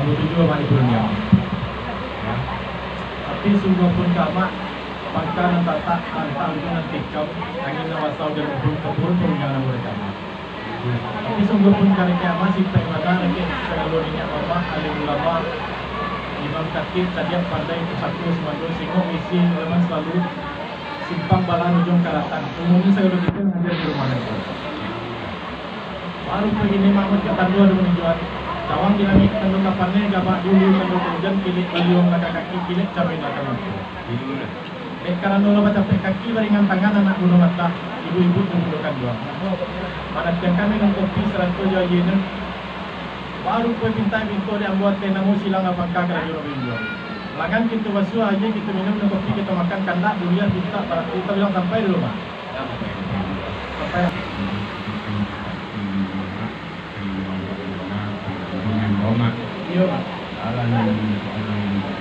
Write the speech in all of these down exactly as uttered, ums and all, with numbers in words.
Tujuah amak di Purundiang. Ya. Tapi sungguahpun ka amak, pangka nan tatak, rantang ujung nan tikam, angin nan basau jan umbun, ka puhun Purundiang nan buliah ka amak. Tapi sungguahpun ka rakek amak, sipaik bana rakek sagalo niniak mamak, alim ulama, imam khatib, cadiak pandai, pusako, sumando, singok, bisi, ulama salalu, simpang balahan ujuang ka ratan. Umumnyo sagalo kito nan hadir di rumah ko. Baru pagi ni Mahmud ka tanduah di maninjuan. Cawang di langik tando ka paneh, gabak di ulu tando ka ujan, kilek baliuang lakah kaki, kilek camin lakah mata. Dek karano lah bacapek kaki, baringan tangan anak bunuh matah, ibu-ibu jo bundo kanduang. Manantiangkan minum kopi sarato jo ayie nyo. Baru poi pintai pinto di ambo ateh namo silang apangka karajo nan bainjuang. Langan kito basuah, ayie kito minum, nan kopi kito makan, kandak buliah pintak barati, tabilang sampai dulu, Mak. Sampai. Iyo, Mak. Alah, nan, alah, nan,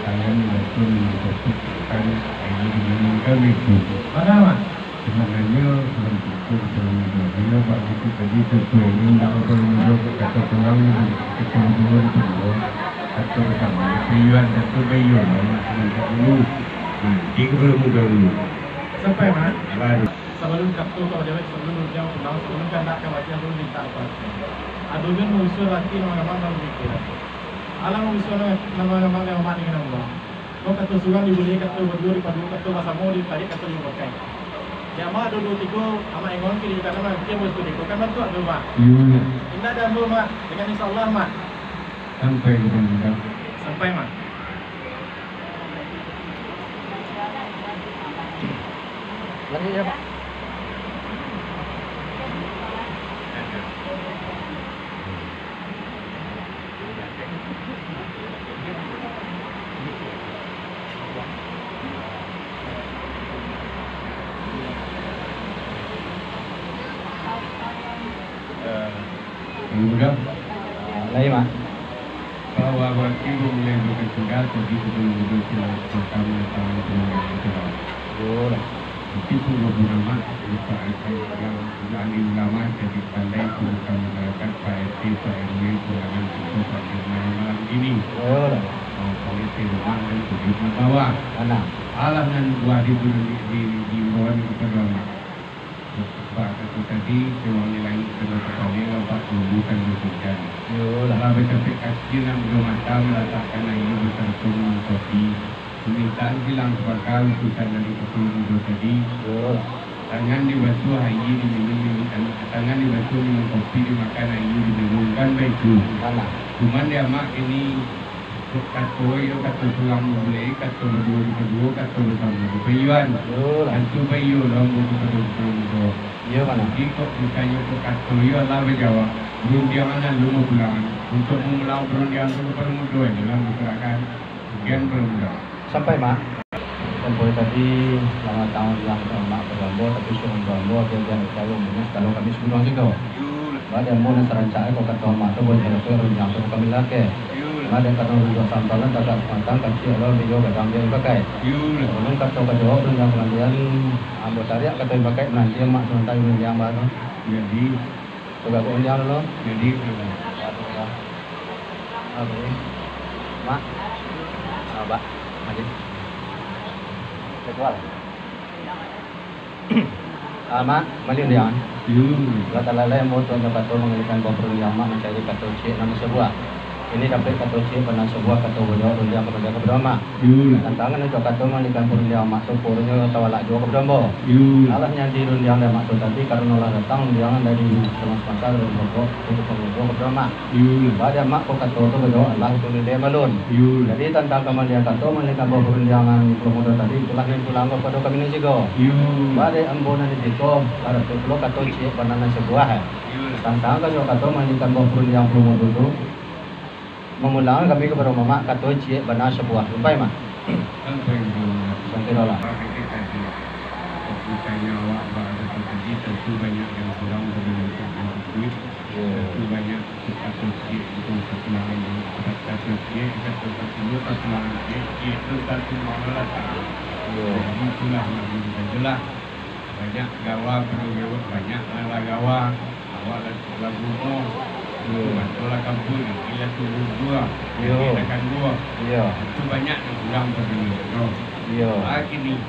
Tangan di basuah minum kopi, kan, akhirnyo diminumkan itu. Bana, Mak. Sabananyo, sabananyo, sabananyo, bak itu tadi, sesuai ni, indak usah minum, kato pulang, kato pulang, kato sama, bayuan, kato bayuan, Mak, minta dulu. Nanti ka mudo dulu. Sampai, Mak. Baru. Sabalun kato ka bajawek, sabalun rundiang pulang, sabalun kandak ka bajawek, sabalun mintak ka ati. Ado juo nan mausuah ati, nan mangambang dalam pikiran. Alah mausuah nan, nan mangambang dalam ati nan mangambang. Kok kato surang dibuliah, kato baduo dipaduo, kato basamo ditarik, kato dipakai. Di amak ado duo tigo, amak ingon kiri kanan, mangkin batua tigo, kan bantuak tu, Mak? Iyo, iyo. Indak ado ambo, Mak. Dengan insya Allah, Mak. Sampai ka Pamungkas. Sampai, Mak. Lanjut ya, Pak. Eh, Budak. Lai, Mak. Bahwa berarti mulai berketinggal, jadi betul-betul tidak pertama tahun dua ribu tiga. Betul. Tapi sungguh pun amat, lupa akan yang ahli ulama, jadi pandai, pemuka masyarakat, Pak R T, Pak R W, undangan kita pada malam ini. Betul. Oh, politik rumah dan politik bawah. Mana? Alah nan buah di, di, di, diimbauan kepada amat. Bak kato tadi, cuma ni langik kena tapaliang, nampak tumbuh kan hujan. Iyolah. Lah bacapek kaki, nak buka mata, marasakan aia basarato minum kopi. Pamintaan silang sapangka, utusan dari Ketua Mudo tadi. Iyolah. Tangan dibasuah, aia diminum, minum, tangan dibasuah, minum kopi, dimakan, aia diminum, kan baitu. Salah. Cuman di amak kini, Kok kato iyo, kato surang babulek, kato baduo dipaduo, kato basamo dipaiyoan. Iyolah. Tantu baiyo lah ambo kapado Ketua Mudo. Iyo, Mak. Jadi, kok misalnyo kok kato iyo lah bajawab, parundiangan alun bapulangan. Untuak mamulang parundiangan tu kapado Mudo ajo lah ambo sarahkan. Sakian, Ketua Mudo. Sampai, Mak. Sampai tadi, selamat datang yang Mak kapado ambo, tapi surang ambo, biar jan picayo, umumnyo sagalo kami sagunung sigo. Iyolah. Ba di ambo nan sarancak, kok kato Mak tu, buliah salasai rundiang tu kami lakeh. Iyolah. Ba dek karano rundiang santalan, tagak samatang, kaciak lo, bijo gadang biar dipakai. Iyolah. Ulun kato ka jawab rundiang pangandian, ambo cariak kato dipakai, mananti Mak samantaro rundiang baru. Jadi. Tagak rundiang dulu. Jadi, Mak. Apo ni? Mak. Abah. Maju. Ketua lah. Ah, Mak, mali rundiang. Iyo. Lah talalai ambo tu, ambo kato mangalihkan buah parundiang Mak mancari kato ciek nan sabuah. Kini dapek kato ciek bana sabuah, kato bajawab rundiang ka baliak kapado Mak. Iyo. Tantangan untuak kato mangalihkan parundiang Mak tu, parunyo tawalak juo kapado ambo. Iyo. Alah nyadi rundiang dek Mak tu tadi, karano lah datang rundiang dari Sumatera dari Lombok, untuak pangurus kapado Mak. Iyo. Ba di Mak ko kato tu bajawab, alah itu nilai malun. Iyo. Jadi, tantang kamalian kato, mangalihkan buah parundiangan Ketua Mudo tadi, itulah nan pulang kapado kami nan sigo. Iyo. Ba dek ambo nan di siko, harap pulo kato ciek bana nan sabuah, eh. Iyo. Tantang kato, kato mangalihkan buah parundiangan Ketua Mudo tu, mamulang kami kapado Mamak kato ciek bana sabuah. Sampai, Mak? Sampai, Mak. Sampai lah. Misalnyo awak ba-, tadi, tantu banyak yang kurang dari yang cukup. Yo. Itu banyak kata ciek, bukan kekurangan, kata ciek, kata kata ciek, ciek itu satu masalah. Yo. Jadi itulah yang kita jelas. Banyak gawa, banyak lah gawa. Awak lah lagu mo. Yo. Bantu lah kampung, kila tu dua. Yo. Kila kan dua. Yo. Itu banyak yang kurang pada dulu. Yo. Yo. Ah, kini.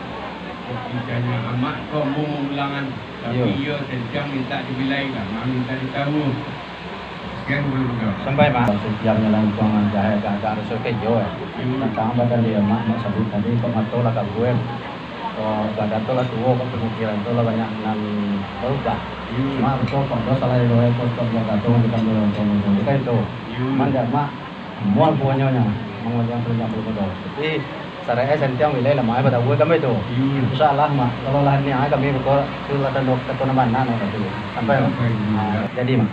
Misalnya amak ko mau mengulangan, tapi Yo. Iyo sentiang minta dibilai lah, minta ditahu. Sampai, Mak. Setiap jalan tuangan jahek agak-agak rasa kejo, eh. Tantang badan dia, Mak, nak sabut tadi, kok mato lah kabur, eh. Kok badan tu lah tuo, kok pemikiran tu lah banyak nan berubah. Mak, betul, kok dosa lah, eh, kok, kok jaga tu, macam tu, macam tu, macam tu. Kan itu. Mak, Mak, mual buahnya, mengulang tu yang belum ada. Tapi, sarai, eh, sentiang bilai lah, Mak, eh, pada gue kami tu. Insya Allah, Mak, kalau lah ni, ah, kami buka, tu lah tanduk, kata nama anak, Mak, tu. Sampai, Mak. Ah, jadi, Mak.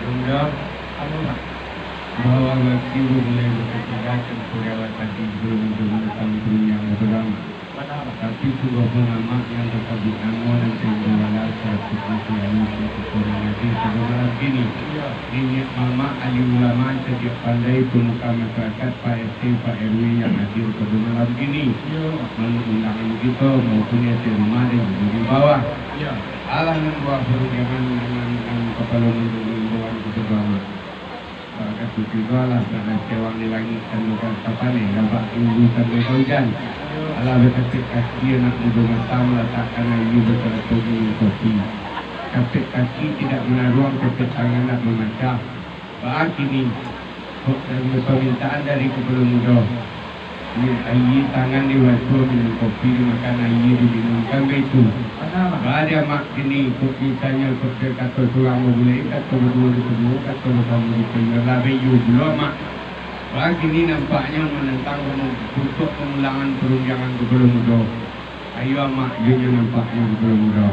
Sehingga bahwa bagi mulai berketiga tempoh lewat tadi belum menentukan yang berang. Tapi sungguh pun amak yang tersebut nama dan tempoh malam seratus ribu yang kepada Nabi pada malam kini. Niniak mamak, alim ulama, cerdik pandai, pemuka masyarakat, Pak R T, Pak R W yang hadir pada malam kini. Mengundang kita maupun yang di rumah dan juga di bawah. Alah nan buah perundangan dengan, dengan kepala mengundang imbauan kita bawah. Barakat juga lah pada cewang di langit dan bukan kapan eh, nampak tinggi sampai hujan. Alah berkepit kaki anak muda mata meletakkan air berseratus minum kopi. Capek kaki tidak menaruang, capek tangan nak memacah. Baa kini, kok dari permintaan dari kepala muda, ni aia tangan dibaso, minum kopi dimakan, aia diminumkan, baitu. Baa di amak kini, kok misalnyo, kok kato surang babulek, kato baduo ditabuak, kato basamo dipayuang, lah baiyo pulo amak. Baa kini nampaknyo manantang untuak pamulangan parundiangan kepala muda. Ayo, Mak, iyo nyo nampaknyo di Pulau Mudo.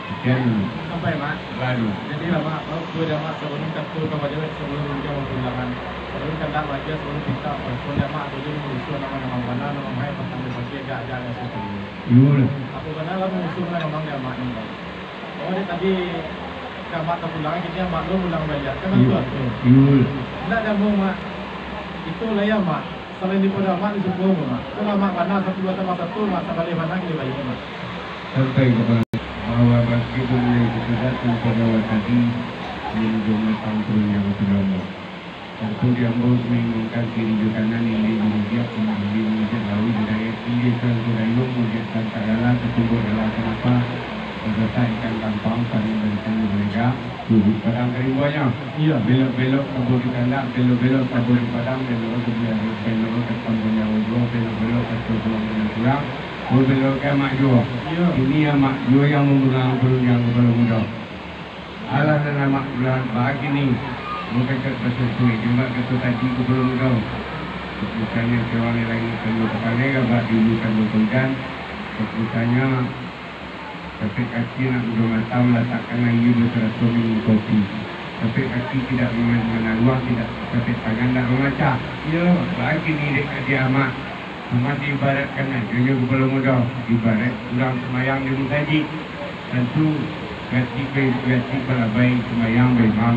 Sekian dulu. Sampai, Mak. Lalu. Jadi lah, Mak, mau kuih dah, Mak, sebelum kato ka bajawek, sebelum ujang bapulangan, sebelum kandak bahagia, sebelum pintak, pun dah, Mak, tuju mangusua nama-nama bana, nama main, patang di pagi, agak-agak, agak susu. Iyo lah. Apo bana lah mangusua nama Mak ni, Mak? Oh, dia tadi ka Mak tapulangan, kini Mak lo pulang baliak. Kan batua tu? Iyo lah. Indak nyambung, Mak. Itu lah ya, Mak. Salain dipado amak di sungguah, Mak. Itulah amak bana satu batambah satu, Mak, sabaleh bana kini baiak, Mak. Sampai ka bahwa bangkit mulai dipegatkan pada awak tadi, di ujung batang turun yang sudah, Mak. Tantu di ambo mengimamkan kiri jo kanan, ilia jo rudiak, ilia jo rudiak lawi jo dayah, ilia jo dayung, rudiak tantak dalam, tatumbuak dalam kanapa, basasak ikan gampang, saling barikan jo balegak. Tujuh padang ka rimbuanyo. Iyo. Belok-belok kabun di kandak, belok-belok kabun di padang, belok-belok kabun di air, belok-belok ka kampung jauah juo, belok-belok ka tubuang nan kurang, belok-belok ka amak juo. Iyo. Kini amak juo yang manggunokan parundiang kapalo mudo. Alah nan amak pulang baa kini, mukecek basasuai jo bak kato tadi kapalo mudo. Misalnyo, sawang di langik tando ka pangai, gabak di ulu tando ka ujan. Misalnyo, Capek kaki anak mudo mata malatakkan aia basarato minum kopi. Capek kaki tidak manaruang, tidak capek tangan nak mamacah. Iyo. Baa kini dek adiak amak, amak diibaratkan ajo nyo kapalo mudo, ibarat urang sumbayang di musajik. Tantu gatik ba-, gatik balabai sumbayang baimam.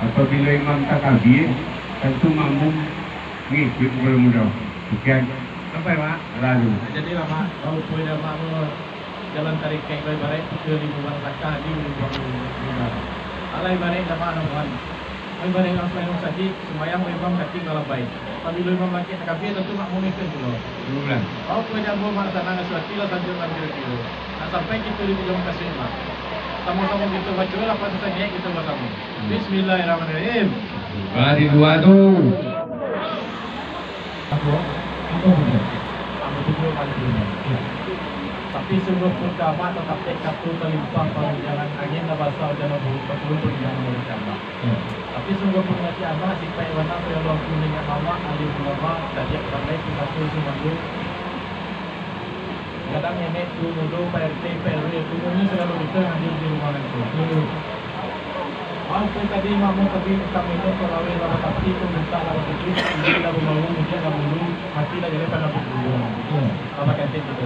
Apabilo imam takabia, tantu makmum mangikuik kapalo mudo. Sakian. Sampai, Mak. Lalu. Jadi lah, Mak, barupo dah, Mak, jalan tarikek, ibarat pukua limo baleh langkah di ujung buang. Alah ibarat jamaah nan Tuhan. Ibarat urang sumbayang sajik, sumbayang imam gatik balabai. Pabilo imam langik takabia, tantu makmum ikut pulo. Barupo dah ambo maraso sanang, asuah ati lah santiang dalam kiro-kiro. Nak sampai kito di tujuan mukasuik, Mak. Samo-samo kito baco lah, patusan niaik kito basamo. Bismillahirrahmanirrahim. Bari dua tu. Apo? Apo bunda? Ambo tujuah kali bunda. Iyo. Tapi sungguahpun ka amak tatapek kato talimpang parundiangan, angin lah basa ujan lah buruak, baturun parundiangan dari ka amak. Iyo. Tapi sungguahpun ngecek amak, sipaik bana sagalo angku niniak mamak, alim ulama, cadiak pandai, pisato sumando. Gadang nenek, tuo mudo, Pak R T, Pak R W, umumnyo sagalo kito nan hadir di rumah nan ko. Maaf, tadi makmum tadi ka minum, ka laweh lah batapik, ka buntak lah batujuik, iduik lah bambahu, mudiak lah bulu, mati lah jaleh, panampuak bulu. Iyo. Lah baganti kito.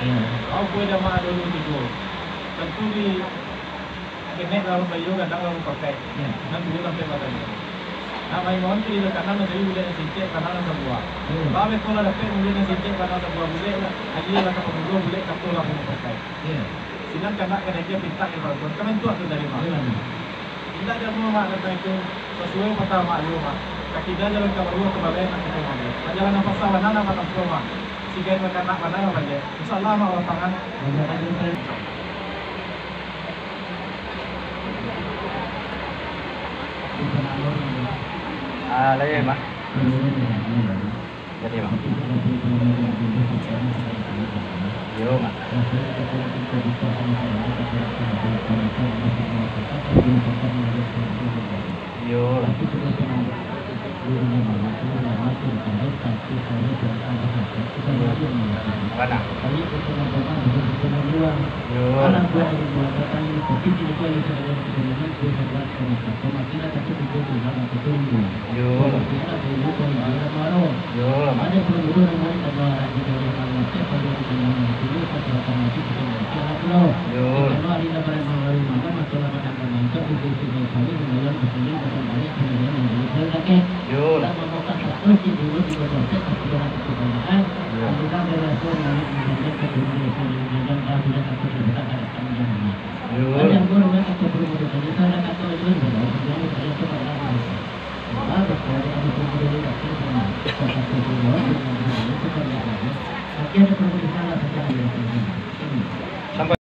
Iyo. Apo dek mak dulu tigo. Tantu di kenek lalu bayo, gadang lalu pakai. Iyo. Nan tigo sampai batanya. Nah, main maun tu di kanan nan tadi bulek nan singkek, kanan nan sabuah. Iyo. Babe ko lah dapek bulek nan singkek, kanan sabuah bulek lah. Ayo lah ka pamulo bulek kato lah punyo pakai. Iyo. Sinan kanak ka daging pintak di balkon, ka mantuak tu dari mak. Iyo, mak. Indak ado apo, mak, tantang itu. Sasuai patah mak iyo, mak. Ka kida jalan ka baruah, ka balai nak kito mangga. Pajalanan pasah bana lah batampuah, mak. Sigai bakanak bana lah bajek. Insya Allah, mak, lapangan. Ah, lagi, mak. Jadi, Mak. Yo, Mak. Yo. Mana? Yo. Yo. Yo. Yo. Yo. Yo. Sampai.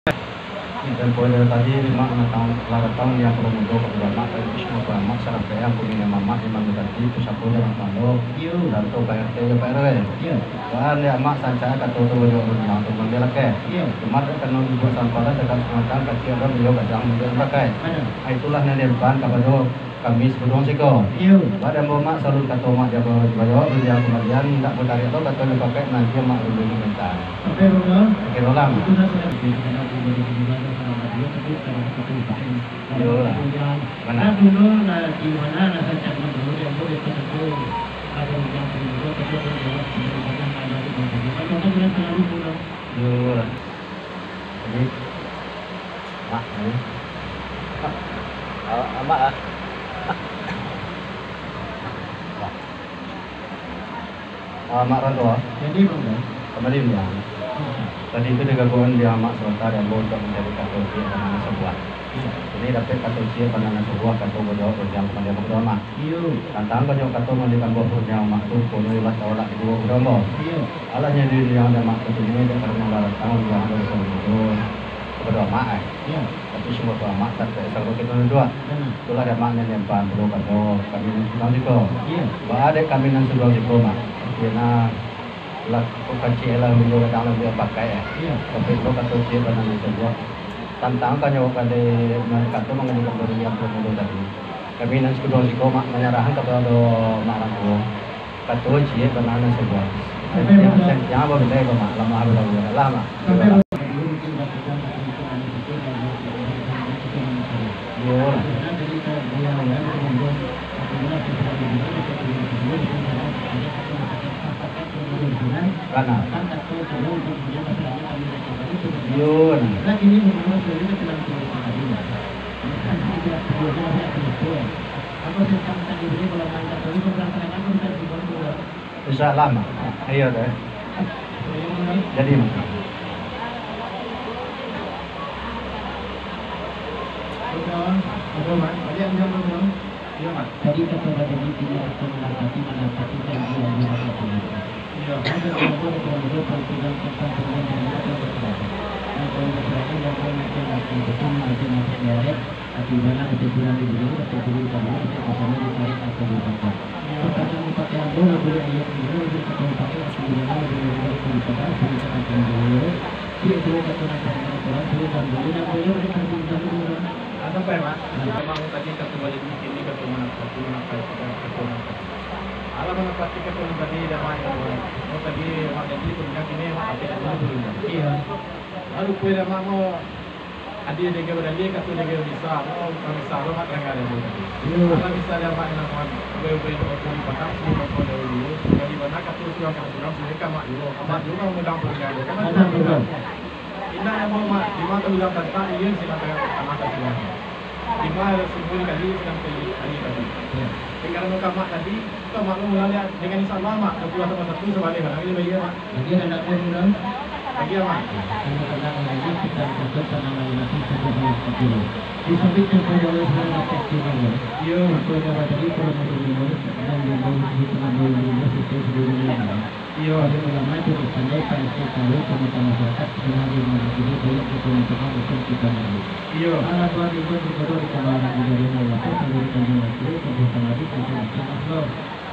Dan poin dari tadi, Mak, nak tahu, lah datang yang promodo kepada Mak, dari Wisnu Keramat, Sarapea, Pungin Mamak, Imam Bupati, Pusako, Jalan Palo, Iyo. Dan tu Pak R T, Pak R W. Iyo. Tuan, ya, Mak, sancak kato tu, banyak urang tu mandel, ke? Iyo. Cuma, kan, dibuat sampah, lah, dekat sungai, kan, kaki orang, beliau kadang mandel, pakai. Ada. Ah, itulah yang diemban kepada Kami sabuduang siko. Iyo. Badan bamak salun kato mak jaba bayo, rundiang kamalian, indak batariak lo kato jo kapek, nanti mak rundiang minta. Oke, Ronald. Oke, Rolam. Itu dah sudah. Oke, kita nak tunggu di sini, Bang. Selamat dulu, tapi kita nak foto di sini. Iyo lah. Rundiang. Mana? Nah, dulu lah, di mana lah saya cakap dulu, dia boleh kata tu. Ada rundiang dulu, tapi ada rundiang, ada rundiang, ada rundiang. Macam tu, dia selalu pulang. Iyo lah. Jadi, mak, ini. Ah, mak, ah. Ah, mak Ranto, ah. Jadi, Bang, Bang. Kembali, ya. Tadi tu digagoan di amak sabanta di ambo untuak mancari kato ciek bana nan sabuah. Iyo. Kini dapek kato ciek bana nan sabuah, kato bajawek rundiang pamaliang kapado amak. Iyo. Tantang kanyo kato maliang ambo rundiang amak tu, kono ibarat taolak di guo kapado ambo. Iyo. Alah nyo di rundiang di amak tu kini, dek karano lah datang rundiang dari saluruah kapado amak, eh. Iyo. Tapi sungguah tu amak tak sangko kito nan duo. Bana. Itulah dek amak nan diampan pulo kato kami nan surang siko. Iyo. Baa dek kami nan surang siko, Mak? Artinyo, lah, kok kaciak lah, baliau gadang lah, baliau pakai, eh. Iyo. Tapi ko kato ciek bana nan sabuah. Tantang kanyo kali nan kato mangalikan dari yang pun dulu tadi. Kami nan sakudang siko, Mak, manyarahan kapado Mak Rang Tuo. Kato ciek bana nan sabuah. Sampai Santiang, betul. Santiang apa bilai ko, Mak? Lamah balagu. Alah, Mak. Sampai betul. Iyo. Bana. Iyo, nah. Insyaallah, Mak. Iyo, deh. Jadi, Mak. Iyo, Mak. Tadi kato bajanji, kini kato manapati, manapati janji yang dibuek. Iyo. Tapi bana ati kurang di dunia, tapi kurang di dunia, tapi kurang di dunia. Pertama mupati ambo, lalu ayah ambo, lalu kato mupati, lalu ayah ambo, lalu kato mupati, lalu kato mupati. Iyo, itu kato mupati, kato mupati, lalu ayah ambo, lalu kato mupati. Ah, sampai, Mak. Nah. Memang tadi kato bajanji, kini kato manapati, manapati, kato manapati. Alah manapati kato nan tadi, dah, Mak, dah, Mak. Oh, tadi Mak janji tu, kini Mak pakai dulu tu, dah. Iyo. Baru pun dah, Mak, mau adil dek badalil, kato dek bisa, Mak, kalau bisa, Mak, tarang ado dulu tadi. Iyo. Alah bisa dah, Mak, dah, Mak. Ubai-ubai tu, Mak, patang, si Mak, dahulu. Jadi, bana kato surang, kato surang, surang ka Mak dulu. Mak dulu, Mak, mudang pun dah, kan? Mudang, mudang. Indak ado, Mak. Di mata bilang tantak, iyo, di mata, mata bilang. Di ma sumua kali, sadang kali, kali tadi. Iyo. Dek karano ka Mak tadi, ka Mak lo mulai dengan insyaallah, Mak. Dua puluh tambah satu sabaleh, Mak. Lagi bagi, Mak. Bagi anak pun, Mak. Bagi, Mak. Anak-anak lagi, kita ikut tanah lagi, nanti kita buat lagi. Di samping contoh yang lain, sudah dapat tiga, Mak. Iyo. Contoh yang tadi, kalau mau dulu, dan dia mau di tengah, mau dulu, kita sudah dulu, Mak. Iyo. Pada ulama itu dipandai pada setiap tahun sama-sama masyarakat, dengan dia mengikuti banyak keperluan untuk kita nanti. Iyo. Alah buat itu dibodoh di kamar anak di dalam rumah tu, sambil di kandang waktu, sambil sama di kandang waktu, Mas Bro.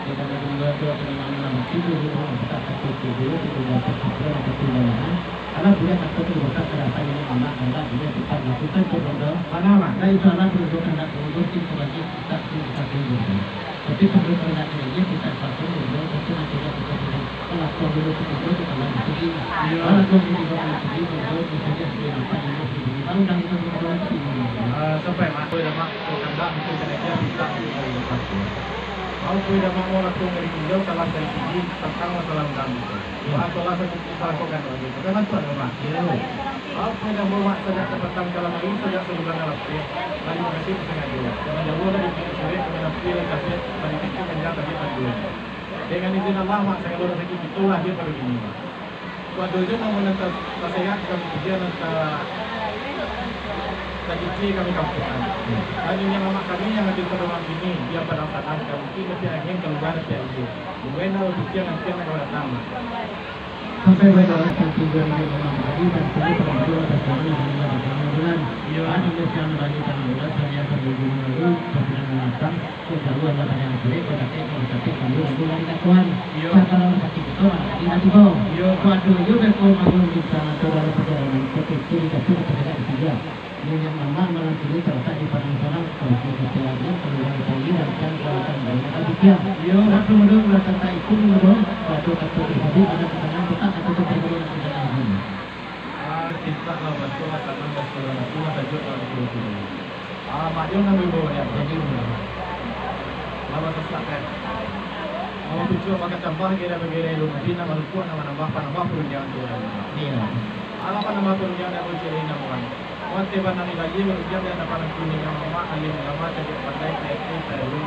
Dia kata, "Dua tu akan menang waktu tu, dia tak satu tu, dia tu dapat sesuai dengan pertimbangan." Alah buat takut tu, bukan kerasa ini anak, anak dia tetap lakukan tu, Bro. Mana, Mak? Dan itu anak tu, bukan nak turun, tim sebagai tak sih, tak sih, Bro. Tapi perlu peringatkan lagi, kita satu dulu, tentu nantinya kita sudah melakukan dulu, kita dulu, kita akan masuk di, Iyo. Walaupun di luar negeri, dulu, misalnya, di apa, di luar negeri, baru dah kita berjalan ke sini. Ah, sampai, Mak. Sampai, Mak. Kalau kandak, mungkin kena dia minta, kita lupa. Kalau pun dah mau lakukan dari beliau, salam dari sini, tentang masalah undang itu. Iyo. Atau lah satu kita lakukan lagi. Bukan bantuan, Mak. Iyo. Apo nan ambo mak sajak kapatang kalam ari, sajak sabulan lapeh, tarimo kasih sasangajo. Jangan jauah dari pintu surek, jangan ampia dari kapek, bari pintu kanjang tadi panduan. Dengan izin Allah, mak, sagalo rasaki kito lahia pado kini, mak. Kok ado juo namo nan ta-, tasehat kami pujian, nan ta-, tacici kami kampuangan. Dan niniak mamak kami nan ado pado malam kini, di Padang Sadang, ka bukik dapek angin, ka lubang dapek aia. Mungkin lah bapikia ngantian nan ka datang, mak. Sampai baitu lah, sampai dua ribu enam tadi, dan tunggu pada dua belas tahun yang hanya bersama bulan. Iyo. Anu, dia sekarang balik tanah bulan, saya akan berguru lalu, pimpinan menatang, kok jauh Allah pada yang sulit, kok sakit, kok sakit, sambil lalu lari kat Tuhan. Iyo. Nah, kalau sakit itu, malah tadi nanti kau. Iyo. Kok aduh, yo, beko, maklum, di sana, tu dalam perjalanan, kok itu, di dapur, kok sakit, ketiga. Niniak mamak malam kini talatak di Padang Sadang, ka bukik dapek aia, ka lubang dapek aia, rancak ka batang buah nan ka bisiang. Iyo. Satu madu mulakan tak itu madu, batu kato di sadi, ada katangan petak, kato tu perlu nak katangan agama. Ah, cinta lah, batu lah, tanang batu lah, batu lah, tajuk lah, batu lah, batu lah. Ah, mak, jangan ambil bawa ni, jadi mula. Lah, batu sakat. Mau tujuh pakai tambah, kira-kira dulu, nanti nak malukuak, nak manambah, panambah perundiangan tu. Iyo. Alah, panambah perundiangan, nak bonceng, nak bukan. Wante bana ni lagi, baru dia nak pandang kuning yang mamak, alim ulama, cadiak pandai, kreatif, kreatif.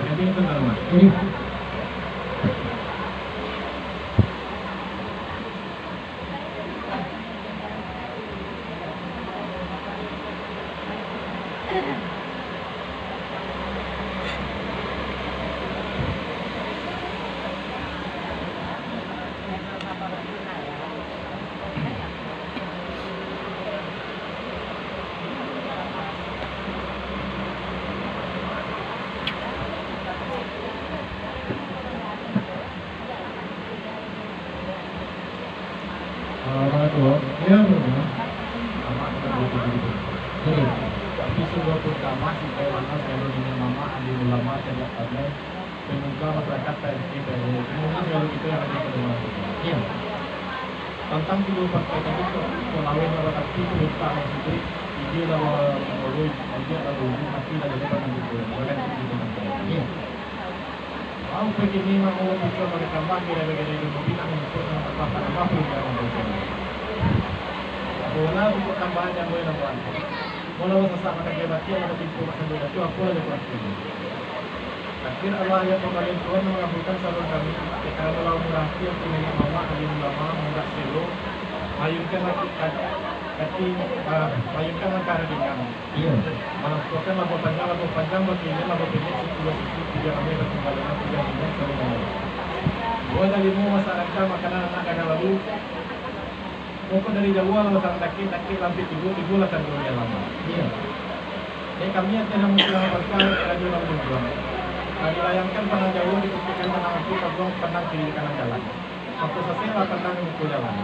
Jadi itu, Mak. Jadi, Assalamualaikum. Ya, Bro. Tapi sungguahpun kamah, siko mano, saluruh niniak mamak, alim ulama, cadiak pandai, pemuka masyarakat, P R T, P R T. Semoga segalo kito yang hadir pada malam ini. Iya. Tantang tigo partai tadi, kok, kok laweh lah batapik, kok untak lah sikuik, gigi lah ba-, baruih, gigi lah baujung, mati lah jadi pangan kuku. Bukan itu kita. Iya. Mau kini mah, mau buka balik kamar, kira-kira di rumah pinang, untuk yang tambah-tambah perubahan. Bola untuk tambahan yang boleh nambahan. Bola basasak makan dia mati, yang ada pintu makan dia jatuh, apa aja pasti. Takdir Allah yang pembagian Tuhan mengabulkan saluran kami, ya, karena Allah murah hati, yang punya mamak, alim ulama, mudah selo, mayunkan laki, kaki, ah, mayunkan langkah ringan. Iya. Manantuakan labuah panjang, labuah panjang, bakilin, labuah pendek, siku dua siku, tiga ramai, berkembalian, tiga minyak, saling ramai. Buah dari mu, masak rangka, makanan anak dagang lalu. Pokok dari jauah, lah basarang dakek, dakek lah ampia tibo, tibo lah tanduang di alaman. Iya. Dek kami, ati nan musti lah bangka, rajo nan bajuang. Lah dilayangkan pandang jauah, dipikirkan pandang ampia, tabuang pandang kiri di kanan jalan. Mako sasek lah pandang di muko jalan.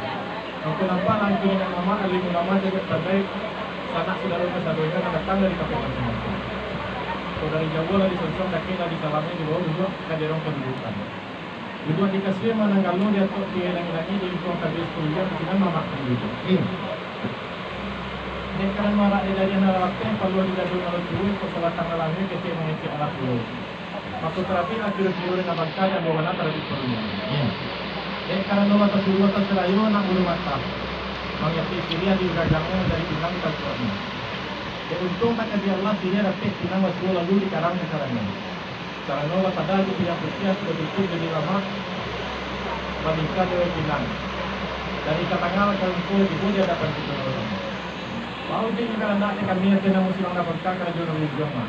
Mako nampak lah angku niniak mamak, alim ulama, cadiak pandai, sanak sudaro kasadonyo nan datang dari tampek masing-masing. Kok dari jauah lah disonsuang, dakek lah disalami, dibawa duduak ka jerong kadudukan. Duduak di kasua mananggalo, di atok pirai langik-langik, di lingkuang tabia sakuliah, di sinan mamak sandiri. Iyo. Dek karano arak di dariah nan lapeh, paluah di dado nan tuo, kok sabatang nan lamo, kecek mangecek anak tuo. Mako tarabiak lah kiro-kiro dek nan bangka, jan bana tarabiak parundiangan. Iyo. Dek karano lah tasuruah tasarayo anak bulu mata, mangecek siriah di gagangnyo, dari pinang di tangkuaknyo. Dek untuang takdir Allah, siriah dapek pinang basuo lalu dikarang-karangnyo. Karano lah pada di pinang putiah sudah tutuik jadi lamak, balingka dewa pinang. Dari tatangah ka lungkua tibo di adapan kito nan urang. Bau dek nan kandak dek kami, ati nan musti lah bangka, karajo nan bajuang mah.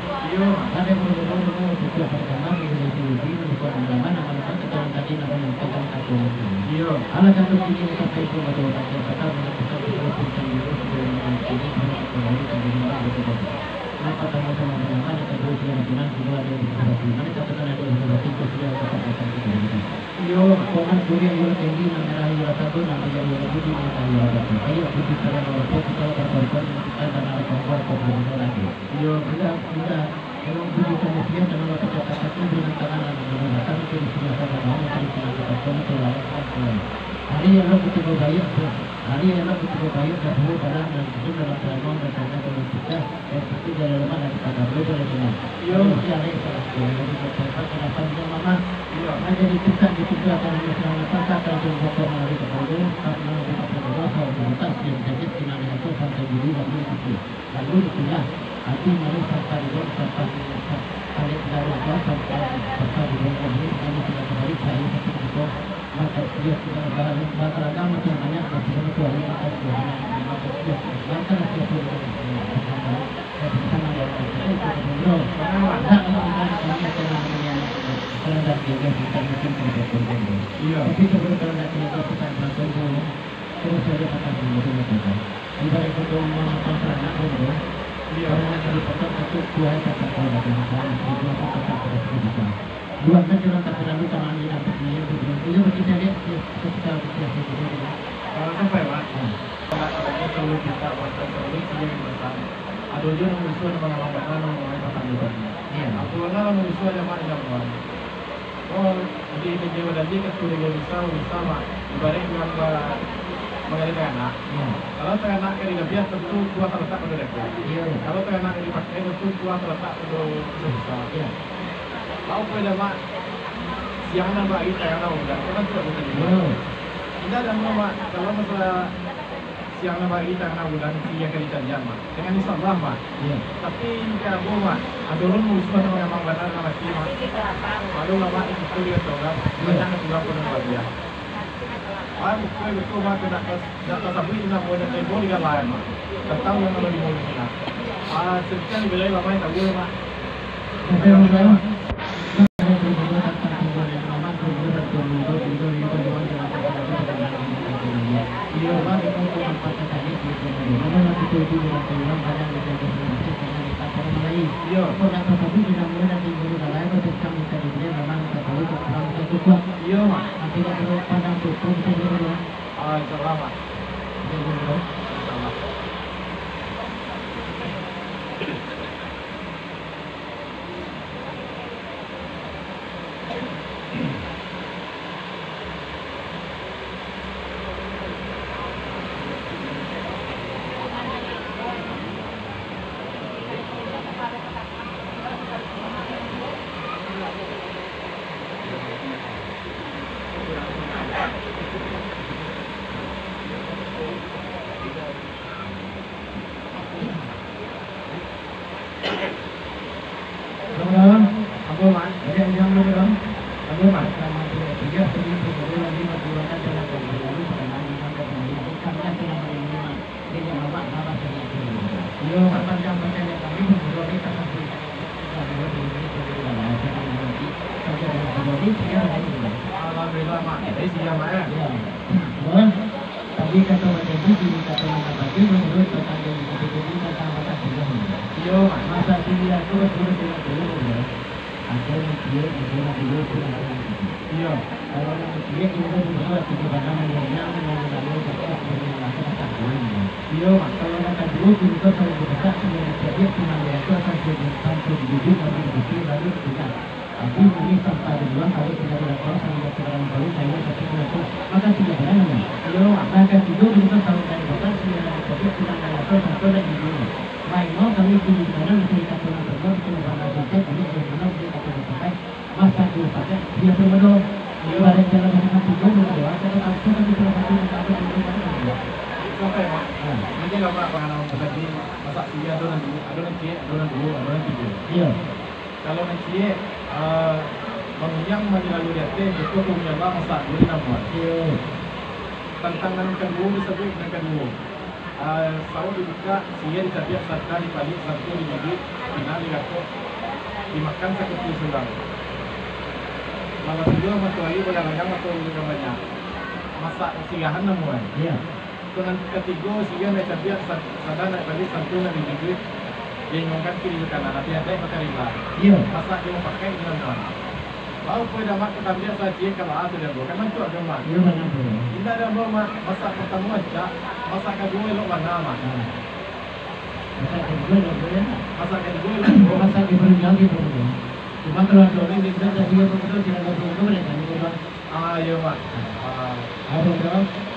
Iyo. Ado guru-guru dulu, tujuah pertama, minggu itu, di minggu pertama, nama-nama kita orang tadi, nama-nama kita orang tadi. Iyo. Alah, satu kini, sampai itu, baru sampai petang, baru sampai itu, baru sampai itu, baru sampai itu, baru sampai itu. Nah, pertama-tama, nama-nama kita dulu, sudah pulang, sudah ada yang bersatu. Mana katakan ada yang bersatu, itu sudah dapat datang ke dalam. Iyo, pokok kuliah iyo tinggi, nan merah iyo satu, nan tiga iyo budi, nan tahu iyo satu. Ayo, budi pada orang tua, kita berkorban, kita dan anak perempuan, kau belum ada lagi. Iyo, sudah, sudah. Kalau budi kami siap, kalau kita katakan, beri tangan, dan datang ke di sini, sama-sama, dari sini, kita pun, ke lawan, ke lawan. Hari yang lo ketiga baik, hari yang lo ketiga baik, dah dua barang, dan itu dalam perangai, dan tanya, dan kita, Iyo. Iyo. Lalu dipindah, ati manis sampai di bawah, sampai, sampai di bawah, sampai di bawah, sampai di bawah, sampai di bawah. Maka dia sudah barang, barang macam banyak, dan sudah berkuali, maka dia, maka dia, maka dia sudah berkuali. Iyo. Tapi sebelum kalau nak kena tahu pesan pelakuan tu, terus saja kata dulu tu, kata. Ibarat kata orang makan teranak tu, tu. Iyo. Kalau nak jadi potong satu, dua hari tak tahu dah, misalnya, dua hari tak tahu dah, bisa. Dua hari dalam tak terlalu tangan ni, dapat ni, tu, tu. Iyo, berarti saya lihat, dia ketika, ketika saya dulu, tu. Kalau sampai, Pak. Hmm. Kalau nak, kalau selalu kita, Pak, selalu dia yang besar. Ado juo nan musuah nan mangamang bana, nan mangamang patang juo tadi. Iyo. Apo lah nan musuah, jan mak, jan mak. Oh, jadi media badali ka tu, media bisa, bisa, mak. Ibarat urang ba-, manggali taranak. Iyo. Kalau taranak ka dilabiah, tantu buah talatak pado dako. Iyo. Kalau taranak ka dipakai, tantu buah talatak pado bisa. Iyo. Apo dah, mak? Siang nan baari, tarang nan udan. Kan tu aku tadi, mak. Iyo. Indak ado, mak. Kalau masalah siang nan baari, tarang nan udan, iyo ka dicaliak, mak. Dengan insya Allah, mak. Iyo. Tapi, ka apo, mak? Ado urang musuah nan mangamang bana dalam ati, mak. Maklum lah, mak, di situ di Katoran. Iyo. Banyak nan kurang pun nan labiah. Ah, batua, batua, mak, kena kas-, nak tasabuik namo nan tembok di galai, mak. Tatau nan ado di muko, mak. Ah, sekian dibilai, mak, tahu, mak. Oke, mak. Iyo. Iyo, mak. Ah, insya Allah, mak. Insya Allah. Bro, apo, Mak? Banyak yang belum, Bro? Apo, Mak? Sama tu, tiga puluh ribu dulu lagi, Mak, dua kan dalam dua puluh ribu, perkenalan, Mak, perkenalan, Mak, perkenalan, Mak. Jadi, Mak, Mak, Mak, Mak, Mak, Mak. Iyo, Mak, panjang-panjang yang kami, Mak, dua meter sampai. Alhamdulillah, Mak. Jadi, siap, Mak, ya? Iyo. Bro, Tadi kato bajanji, kini kato manapati, manuruik pasanjo di situ, jadi tantang batang pindah. Iyo, Mak. Masa dilihat tu, baturut dengan dulu, yo. Ado nan ciek, ado nan dulu, tu nan ciek. Iyo. Kalau nan ciek, itu dulu, tiga barang, yang, yang, yang, yang, yang, yang, yang, yang, yang. Iyo, Mak. Kalau nan kadua, tu juga kalau dibuka, sudah dicabik, cuma dia tu akan jadi pantu jujur, lalu dibuka, lalu dibuka. Tapi, kami tanpa dibuang, kalau tidak dilakukan, sama tidak terlalu baik, saya satu pun itu. Maka tiga barang ini. Iyo, Mak. Maka tiga, untuk tahun dari bapak, sembilan ratus, sembilan ratus, satu dan lima. Baik, mau kami tunggu di sana, bisa dikatakan semua, bisa Kalau ibarat dalam hubungan tigo, dua, kalau langsung kan salah satu yang ada di rumah itu. Sampai, Mak. Ha. Mungkin lah, Mak, pangalaman pribadi, masak siriah ado nan duo, ado nan ciek, ado nan duo, ado nan tigo. Iyo. Kalau nan ciek, ah, bangunyan mandi lalu di ateh, jatuah ka bumi Allah, masak duo di namuan. Iyo. Tantang nan kaduo, disabuik nan kaduo. Ah, sauik dibukak, siriah dicabiak, santa dipaliak, santu digigiak, pinang digatok, dimakan sakutu surang. Malam juo matoari bagadang-gadang, mato urang banyak. Masak siriahan namuan. Iyo. Untuak nan katigo, siriah nan dicabiak, sa-, santa nan dipaliak, santu nan digigiak, diinggongkan kiri jo kanan, ati adaik bakarilah. Iyo. Masak jo mupakaik jo namuan. Baa pulo dek Mak, ka tambiak saciek ka baa tu dek ambo, kan mancuak dek Mak. Iyo, bana tu. Indak dek ambo, Mak, masak partamo rancak, masak kaduo elok bana, Mak. Ha. Masak kaduo elok bana. Masak kaduo elok bana. Masak di parundiang di parundiang. Cuma kalau ado urang di indak tadi, apo tu, tidak ada urang tu, mereka ni urang. Ah, iyo, Mak. Ah. Apo tu?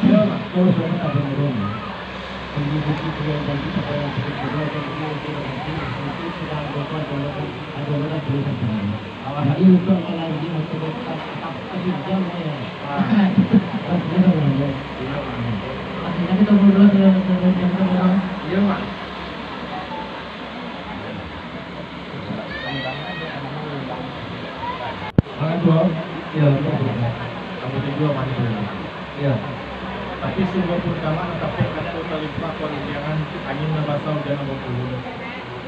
Iyo, Mak. Terus, Mak, tak ada urang. Tinggi bukik tu yang cantik, apa yang cantik, kedua, cantik, cantik, cantik, cantik, sudah ada urang, ada urang, ada urang, ada urang. Jadi, untuak malam ni, waktu dekat, tak, tak, tak, jam, ya. Ah. Tak, tak, tak, tak. Iya, Mak. Tapi, tapi, tak perlu, tak, tak, tak, tak, tak. Iya, Mak. Makan dua? Iya, betul, betul. Kamu tidur, Mak, tidur. Iya. Tapi, sungguah pun kamar, tapi, kada tahu talimpah, kuarudiangan, angin nan basah, ujan nan bapulo.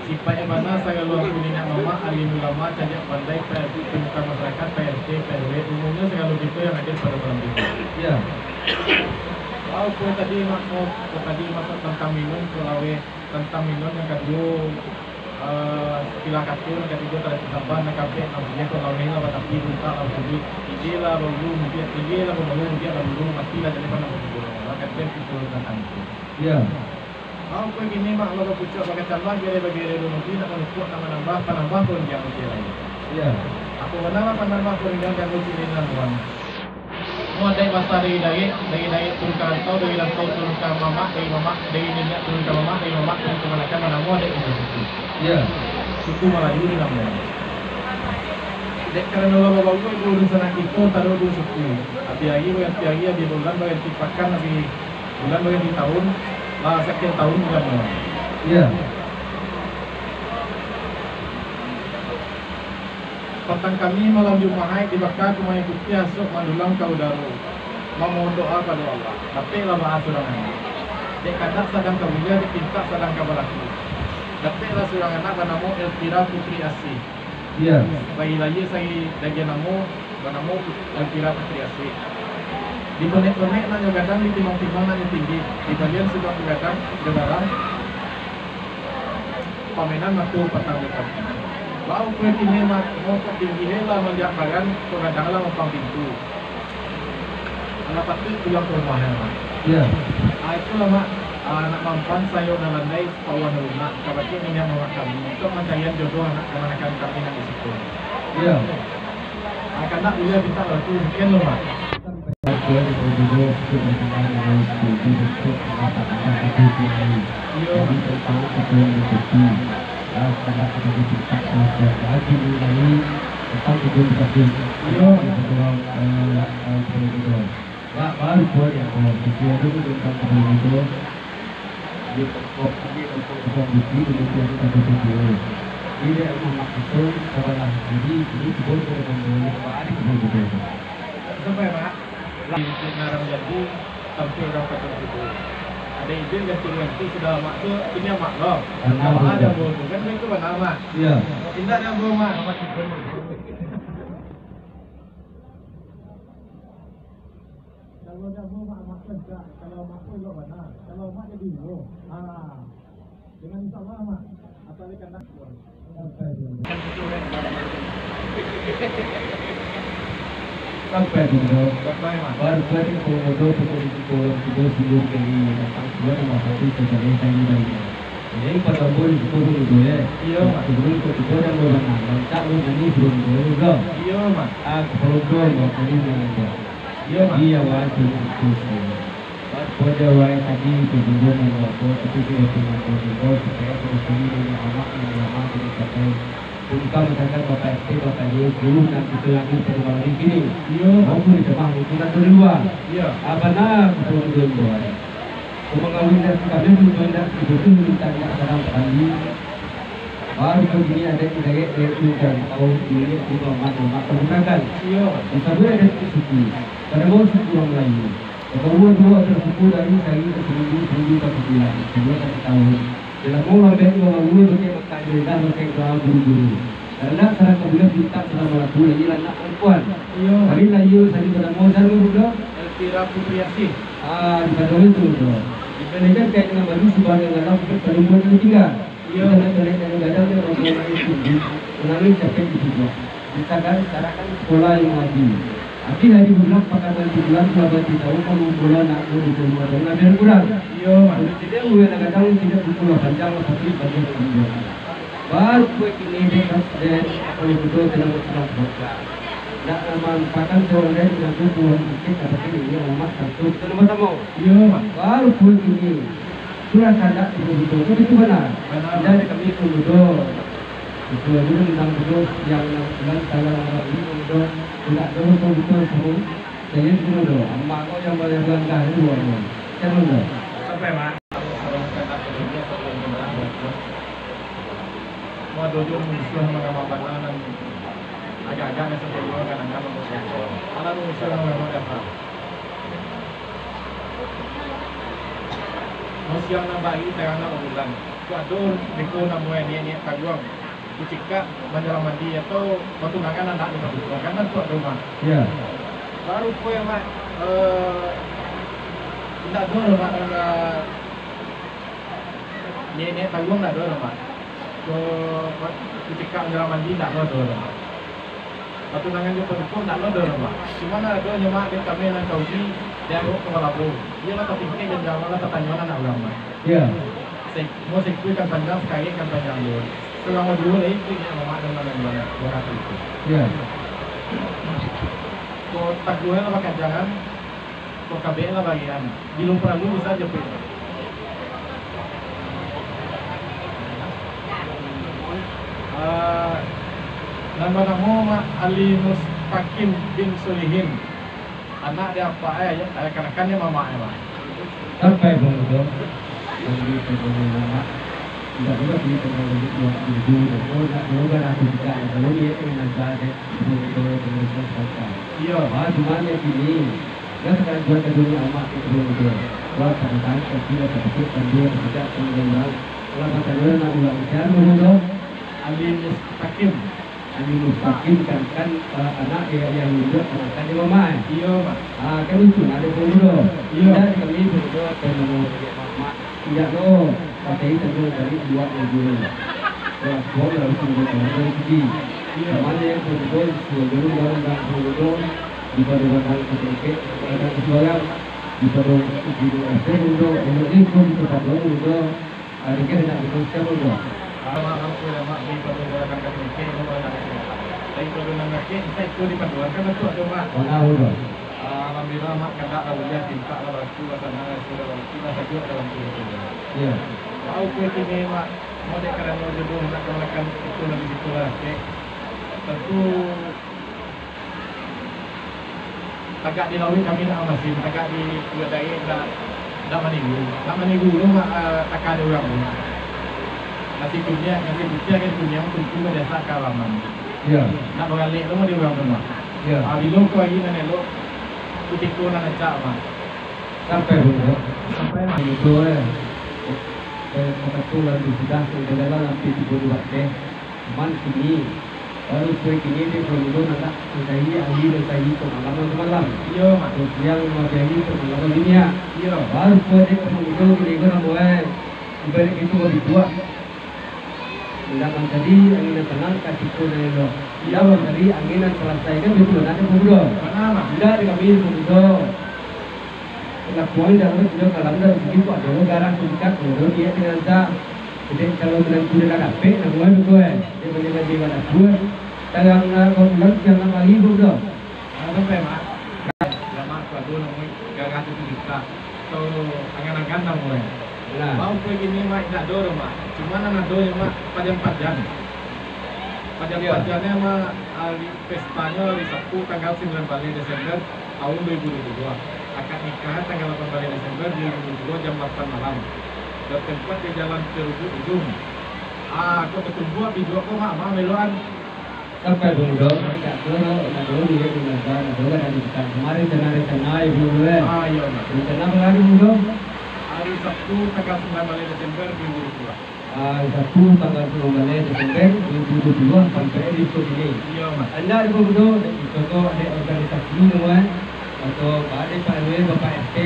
Sipaiknyo bana sagalo angku niniak mamak, alim ulama, cadiak pandai, P R T, pinta masarakaik, P R T, P R W, umumnyo sagalo kito yang hadir pado malam ini. Iyo. Baa pulo tadi, Mak, ko, ko tadi masak tantang minun, ko laweh tantang minun, yang kaduo, eh, sakilah kato, yang katigo tarancik sabar, nan kaampek nan siriah, ko laweh lah batapi, buntak lah basuduik, tinggi lah baulu, mudiak, tinggi lah baulu, mudiak lah baulu, mati lah jaleh panah baulu. Lah katian kito tantang itu. Iyo. Baa pulo kini, Mak, lah bapucuak bakacambah, gireh bagireh dulu, nak manukuak, nak manambah, panambah parundiang usia lai. Iyo. Apo bana lah panambah parundiang, jan usia lai nan urang. Namo adaik basa dari Dayak, dari Dayak turun ka rantau, dari rantau turun ka mamak, dari mamak, dari niniak turun ka mamak, dari mamak turun ka kamanakan, manamo adaik di suku. Iyo. Suku Malayu di namo. Dek karano lah babaua duo dunsanak kito, taruih duo suku. Abih ari baganti ari, abih bulan baganti pakan, abih bulan baganti taun, lah sakian taun bulan tu. Iyo. Patang kami malam Jumaik dibaka kumaik putiah, asuak mandulang ka udaro, mamohon doa pado Allah. Dapeklah baa surang anak. Dek kadak sadang ka buliah, dek pintak sadang ka balaku. Dapeklah surang anak banamo Elvira Putri Asih. Iyo. Sari lahia sari dagiah namo, banamo Elvira Putri Asih. Diponek-ponek nak nyo gadang, ditimbang-timbang nak nyo tinggi, dibalian sudah gadang, gadang, pamenan mato patang juta. Baa pulo kini, Mak, mangkok tinggi he lah manjak paran, ko gadang lah mampang pintu. Alah patuik pulang ka rumah, yo, Mak. Iyo. Ah, itulah, Mak. Ah, nak maampuan sayo nan landai, pauah nan lunak, kabake niniak mamak kami, untuak mancarian jodoh anak kamanakan kami nan di siko. Iyo. Ah, kandak buliah pintak balaku, sekian lo, Mak. Iyo. Iyo. Dak baru buek dek ambo, sisi ado pun tantang kapalo mudo, di pokok, di pokok buku, di buku yang kita buku dulu. Di daerah rumah itu, sabalah kiri, ini kebun dari pembeli, apa ada kebun buku itu. Sampai, Mak. Lah, di ngaran jadi, sampai dalam kacang kuda. Ada izin ganti-ganti sudah mak tu, ini mak lo. Benar, Mak betul. Ada bulu kan, itu benar, Mak. Iya. Indak ada bulu, Mak. Kalau dah mau mak, mak pun tak. Kalau mak pun juga mana? Kalau mak jadi dulu. Ah. Dengan insya Allah, mak. Asal dia kena. Sampai tu. Sampai tu, bro. Sampai, mak. Baru tadi pun udah pukul tiga, tiga puluh kali. Datang keluar rumah satu, kita lihat tadi dari. Jadi, pas ambo di situ dulu, ya. Iya, mak. Sebelum ke situ, ada orang. Lancar lu tadi, belum dulu, bro. Iya, mak. Ah, belum, bro, mau tadi, bro. Iyo, Mak. Iyo, Mak. Pada wae tadi, sebelum membuat, tapi dia punya protokol supaya kondisi ini aman, nyaman, jadi sampai Untuak masyarakat Bapak R T, Bapak R W, seluruh nan kito hadir pado malam kini. Iyo. Maupun di rumah, maupun nan di lua. Iyo. Ah, bana, batua-batua imbau. Pamangawin dari kami, untuak indak dibutuh, mintak indak sadang tadi. Baru kini adaik dirayek-rayek tu, dan kau dirayek tu, mamak-mamak kau gunakan. Iyo. Disabuik adaik suku. Pado mau suku urang Malayu. Bakaua duo atau suku dari sari ka saminggu, saminggu ka sabulan, sabulan ka satahun. Dalam mau lambek dua baua bakeh makan, jo indak bakeh doa guru-guru. Karano sadang ka bulan pintak sadang balaku, lagi anak parampuan. Iyo. Kami lahia sajo banamo Zarul Huda. Elvira Putri Asih. Ah, di Padang itu, bro. Dibandingkan kain dengan baju, subahan yang galau, paling buat yang tinggal. Iyo. Di tengah-tengah yang gadang, dia orang yang tinggi, menangis capek di sini. Disadarkan sarakan sekolah yang lagi. Abih hari bulan, pakan hari bulan, kalaban titau, kamu bola nak mau di rumah, dan ngabian kurang. Iyo, Mak. Jadi, dia mulai nak gadang, tidak pukul lah panjang, lah, tapi bagi panjang. Baru kue kini, dek, dek, kalau betul, dalam senang bangsa. Nak mampakan seorang dari menantu Tuhan Bukit, katakan ini amat satu, kita nama tamu. Iyo, Mak. Baru kue kini. Surang kandak tigo buto, itu bana. Bana. Indak di kami pun buto. Itu aja nang buto, yang nang bulan, tanggal nang bulan, buto. Indak doh buto, buto, semua. Jadi itu buto. Amak kau yang banyak langkah itu, buto. Kan buto. Sampai, Mak. Mau ada ujung musuh yang mengamalkan, agak-agak yang sampai dua kadang-kadang. Anak musuh yang mengamalkan. Siang nan baik, tarang nan babulan. Tu ado beko namuah niek-niek taguang. Kucikak manjalang mandi atau batunangan anak di rumah. Karano tu ado rumah. Iyo. Baru kue, Mak, eh, indak ado rumah, eh, niek-niek taguang indak ado rumah. Ko, kucikak manjalang mandi indak ado rumah. Batunangan jo paduko indak ado doh, Mak. Cuman ado nyo, Mak, dek kami nan ka uji, di arok ka balabo. Iyo lah tatingkek jan jawab lah tatanyo anak urang, Mak. Iyo. Se-, mau saikua ikan panjang, sakarek ikan panjang juo. Salamo juo lai itu inyo, Mak, nan mananyo anak urang itu. Iyo. Ko taguah lah bakajangan, ko kabek lah bagian. Bilo paralu bisa japuik. Ah, nan banamo Mak Ali Mustaqim bin Solihin. Anak di apak e, eh, kanakan di mamak e, Mak. Sampai pun tu. Jadi, pokoknya, Mak, indak ado lagi tentang buat dulu. Oh, nak dulu kan aku buka. Kalau dia tu nak cari, betul-betul, betul-betul, betul. Iyo. Ah, cuman yang kini, Yo, sakali juo ka dunia amak tu, tu, tu. Wah, kadang-kadang kaki lah sakit, kan dia tidak pun gendang. Kalau kata dia nak ulang ujian, dulu tu. Ali Mustaqim. Ali Mustaqim kan, kan, eh, anak dia yang nunjuk, anak dia mamak, eh. Iyo, Mak. Ah, kan itu, ada pun dulu. Iyo. Tidak, kami pun dulu, akan menurut dia mamak. Indak doh, pakai tanggung dari dua minggu. Kelakuan harus menjadi orang dari segi. Iyo. Kemana yang berdoa, sudah dulu dalam dan berdoa, di pada batang ketekek, batang kesuayang, di pada ujung asal berdoa, elok lingkung di tempat doa berdoa, ah, dikira nak betul siapa berdoa. Amak, ampun, amak, di pada batang ketekek, batang kesuayang. Dari pada nang sakit, kita itu dipaduakan betul doa. Mana berdoa? Ah, alhamdulillah, Mak, kandak lah buliah, pintak lah balaku, lah sanang lah, sudah balaku, lah sajuak dalam kulit tu. Iyo. Tahu kue kini, Mak, mau dek karano jodoh nak kamanakan itu lagi situ lah, kek. Tentu tagak di lauik kami nak amasin, tagak di kulit dayek nak, nak maniru. Nak maniru tu, Mak, ah, takah di urang tu. Nasi kunyah, nasi putiah kan kunyah, tentu biasa ka alaman. Iyo. Nak baralek tu, Mak, di urang tu, Mak. Iyo. Ah, bilo ko hari nan elok, kutiko nan rancak, Mak. Sampai pun, Bro. Sampai, Mak. Itu, eh. Eh, kata tu, lalu sudah, sudah jalan, hampir tiga puluh watt, eh. Cuman kini, baru kue kini, dia perlu dulu nak mencari ahli, mencari tu malam, tu malam. Iyo, Mak. Terus siang, lima hari, tu malam, dunia. Iyo. Baru kue dia perlu dulu, kini, kue nak buat. Ibarat itu, lebih kuat. Indak mancari angin nan tanang, ka tipu nan elok. Indak mancari angin nan salasai, kan bitu bana dek pemudo. Bana, Mak. Indak dek kami pemudo. Lakuan indak harus punyo kalam dalam sigi tu ado garah singkat, pemudo niat dengan sa. Jadi kalau menantu dah dapek, namuah tu, eh. Dia boleh jadi bana pun. Tarang nak bangunan, siang nak mari, pemudo. Ah, sampai, Mak. Dah, Mak, tu ado namuah garah tu singkat. Atau angan-angan lah, Mak. Nah. Bau kue kini, Mak, indak ado doh, Mak. Cuman nan ado nyo, Mak, pajan-pajan. Pajan-pajannya mah, hari pestanyo hari Sabtu tanggal sembilan baleh Desember tahun dua ribu dua puluh dua. Akad nikah tanggal delapan baleh Desember dua ribu dua puluh dua jam delapan malam. Bertempat di Jalan Cerubuak Ujung. Ah, kok ketumbuak biduak ko, Mak, Mak meloan. Sampai bungdo, tidak dulu, tidak dulu, dia di Melbourne, tidak dulu, ada di Pekan. Kemarin rencana-rencana, ibu, eh. Ah, iya, Mak. Rencana apa hari, bungdo? Hari Sabtu tanggal sembilan baleh Desember dua ribu dua puluh dua. Ah, Sabtu tanggal sembilan baleh Desember dua ribu dua puluh dua sampai di Isu ini. Iya, Mak. Anda di Bogor, dan di Bogor ada organisasi semua, atau ada Pak R W, Bapak R T.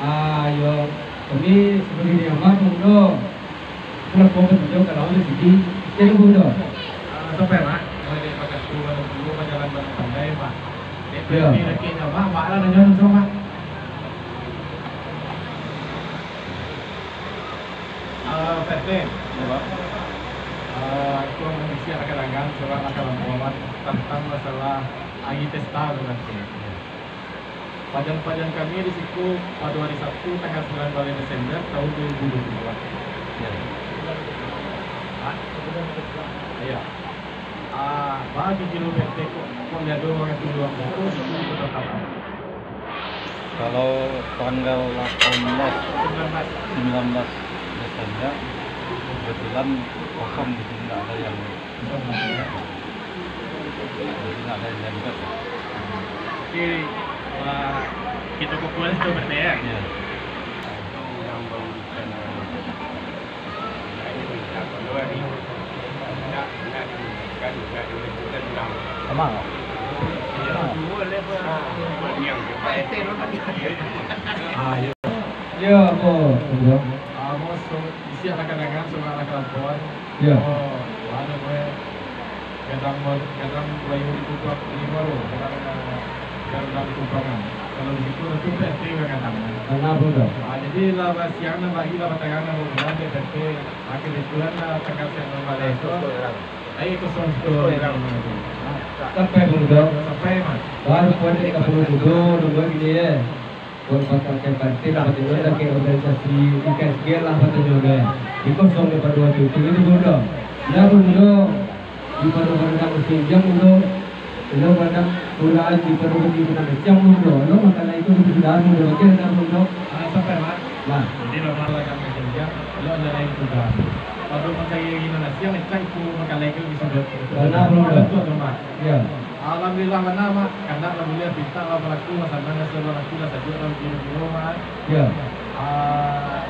Ah, yo, kami sebagai di Amar, Bogor. Kalau kau betul, kalau ada sini, saya Bogor. Ah, sampai, Mak. Kalau dia pakai tu, kalau dulu pajalan barang pandai, Mak. Dia Iya. Berhenti lagi, Mak. Mak, Mak lah, nanya langsung, Mak. Ah, P T. Apa? Ah, aku mengisi akan-angan surat akan lampuan tentang masalah agi pesta tu nanti. Pajan-pajan kami di siku pada hari Sabtu tanggal sembilan baleh Desember tahun dua ribu dua puluh dua. Ya. Ah, iya. Ah, bagi kilo P T kok, kok lihat dua orang tu dua puluh, tetap. Kalau tanggal delapan belas, sembilan belas Desember, kebetulan kosong di sini, nggak ada yang, di sini nggak ada yang jangkut. Jadi, eh, kita kumpul itu berarti ya? Iya. Sama. Ah, iya. Iya, apa? Iya. Ah, bos, so, isi akan-angan, so, akan-angan. Iya. Oh, mana gue? Gadang, gadang bayu di Tutuak, di Baru, gadang, eh, gadang di Tumpangan. Kalau di situ, itu P T yang gadang. Karena apa, Bro? Ah, jadi lah, siang nang bagi lah, batangan lah, Bro, P T. Ah, kebetulan lah, tanggal sembilan baleh tu. Ayo, kosong tu. Sampai, Bro. Sampai, Mas. Baru pun di Kampung Tugu, nunggu gini, ya. Kalau pakai partai lah, pakai organisasi I K S G lah, pakai juga. Di kosong daripada waktu itu, gitu, Bro. Ya, Bro. Di pado-pado nan musim ujan, Bro. Lo padang pulaan di pado di padang kecang, Bro. Lo makan lai tu di dalam, Bro. Oke, dah, Bro. Ah, sampai, Mak. Nah. Jadi, normal lah kan musim ujan. Lo ada lai tu, dah. Pado makan lai gini nasi, yang kecang itu makan lai tu di sudut. Benar, Bro. Betul tu, Mak. Ya. Alhamdulillah, mana, Mak? Kandak lah buliah, pintak lah balaku, lah sanang lah balaku, lah sajuak lah biro-biro, Mak. Ya. Ah.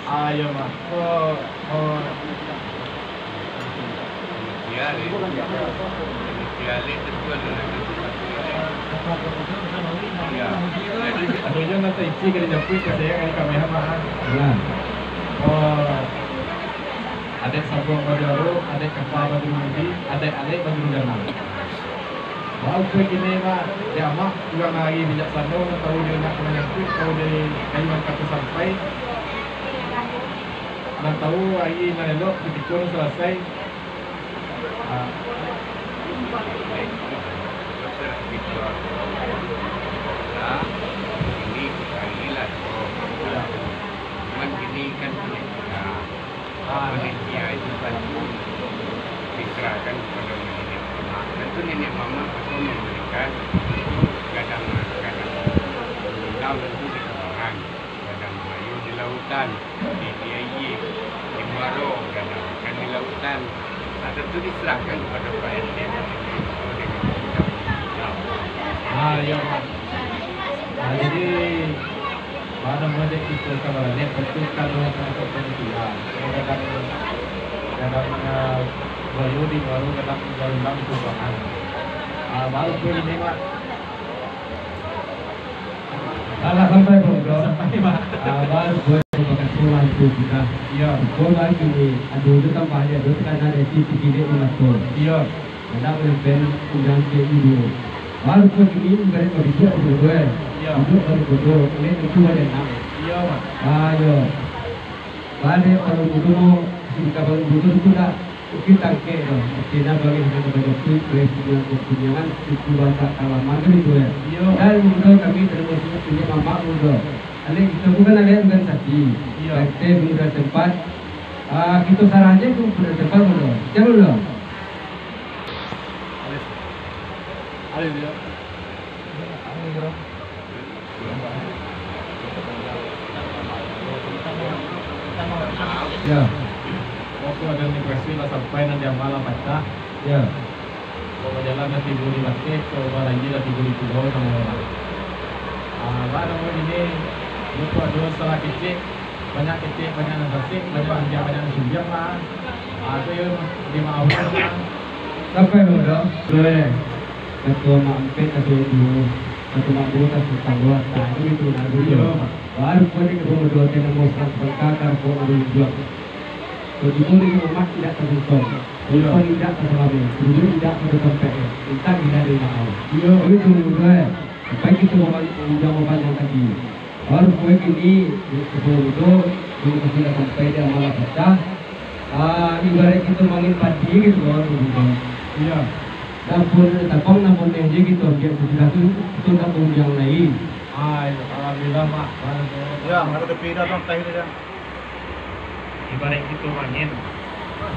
Ah, iya, Mak. Oh, oh. Iya, Le. Iya, Le, betul, Le. Iya. Aduh, jangan nanti isi kali jampi, kasih kali kamera, Mak. Iya. Oh. Adaik sabuang baju arok, adaik kapa baju mudi, adaik alek baju rugana. Baa kini, Mak, dek Amak, urang nan ari bijaksano, nan tahu di anak manyangkuik, tahu di kayu angka tu sampai, nan tahu ari nan elok, kutiko nan salasai. Ah. Ini hari lah, oh. Cuman ini kan penelitian. Ah, penelitian itu kan diserahkan kepada nenek mamak. Tentu nenek mamak itu memberikan gadang-gadang. Gadang tentu di Kabangan, gadang bayu di lautan, di Diaye, di Muaro, gadang ikan di lautan. Nah, tentu diserahkan kepada Pak R T. Ah, iya, Pak. Nah, jadi, Mana mode itu kabarnya, betul kalau untuk panitia. Kadang, kadang, eh, bayu di baru, kadang dalam sumbangan. Ah, baru pun ini, Mak. Alah, sampai, Bro. Sampai, Mak. Ah, baru pun terima kasih lah untuk kita. Iya. Bola ini, aduh, itu tambah aja, itu kan ada titik-titik di mata. Iya. Hendak memimpin undang ke ibu. Baru pun ini ibarat kau bijak, Bro, eh. Iya. Duduk baru bodoh, ini tentu ada nak. Iya, Mak. Ayo. Balik baru bodoh, si kawan bodoh tu dah. Oke, tangkek tu. Oke, dah balik dengan banyak tu, boleh punya kepunyangan, itu bahasa kalaman tu, Bro, eh. Iya. Dan bodoh kami termasuk punya mamak bodoh. Alek, kito ko kan alek organisasi. Iyo. P T pemuda tempat. Ah, kito sarah se tu pemuda tempat, Bro. Siap, Bro? Alek, yo. Yo. Waktu ado registrasi lah sampai, nan di amah lah pacah. Yo. Kok bajalan lah tibo di bakeh, kok balayia lah tibo di pulau, namo urang. Ah, baa namo kini, lupo ado salah kecek, banyak kecek, banyak nan sasek, banyak sumbiang, banyak nan sumbiang lah. Ah, tu yo, dimaafkan lah. Sampai, Bro, doh. Doh, eh. Kato Mak Ampek, kato Ibu, kato Mak Buru, kato Tangguh, tah, itu, itu, nah, itu. Iyo. Baru kau ni kato Mak Buru, kato Mak Buru, kato Mak Buru. Begitu di rumah tidak tersentuh. Iyo. Rumah tidak terselami. Duduk tidak pada tempat. Minta tidak dari mahal. Iyo. Begitu, Bro, eh. Sampai kita mau balik, mau jalan panjang tadi. Baru kue kini, di sepuluh mudo, di kasih lah sampai di amah lah pacah. Ah, ibarat kito mangin padi gitu, Bro, gitu. Iyo. Dah pun tapang, dah pun meje gitu, biar sudah tu, tu dah pun yang lain. Ah, iyo, alhamdulillah, Mak. Yo, ada tepi dah, Bang, teh dah. Ibarat kito mangin.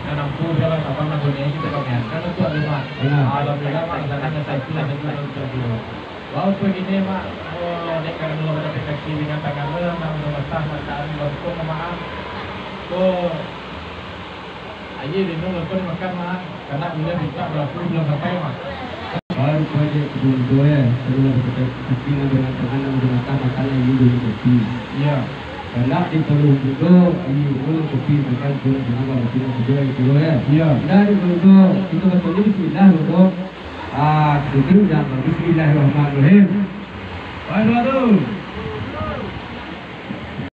Dah nampu, dah lah, tapang, dah pun meje, kito kan, kan, tu ada, Mak. Iyo. Alhamdulillah, Mak, sanang, sanang, sanang, sanang, sanang. Walaupun kini, Mak, oh, dek karano lah badapek kaki dengan tangan lo, nak mambantah, Mak, tak ado untuang, Mak. Ko, aia minum, lalu dimakan, Mak. Karano buliah mintak balaku, buliah sampai, Mak. Baru kau dek kudo, eh, karano lah badapek kaki dengan tangan, nak mambantah, makan aia minum kopi. Iyo. Karano di paluah kudo, aia minum kopi, makan, buliah dengan balaku, kudo, eh, kudo, eh. Iyo. Dari kudo, kito batonyo bismillah, kudo. Ah, kito jan, bismillahirrahmanirrahim. Baik, satu.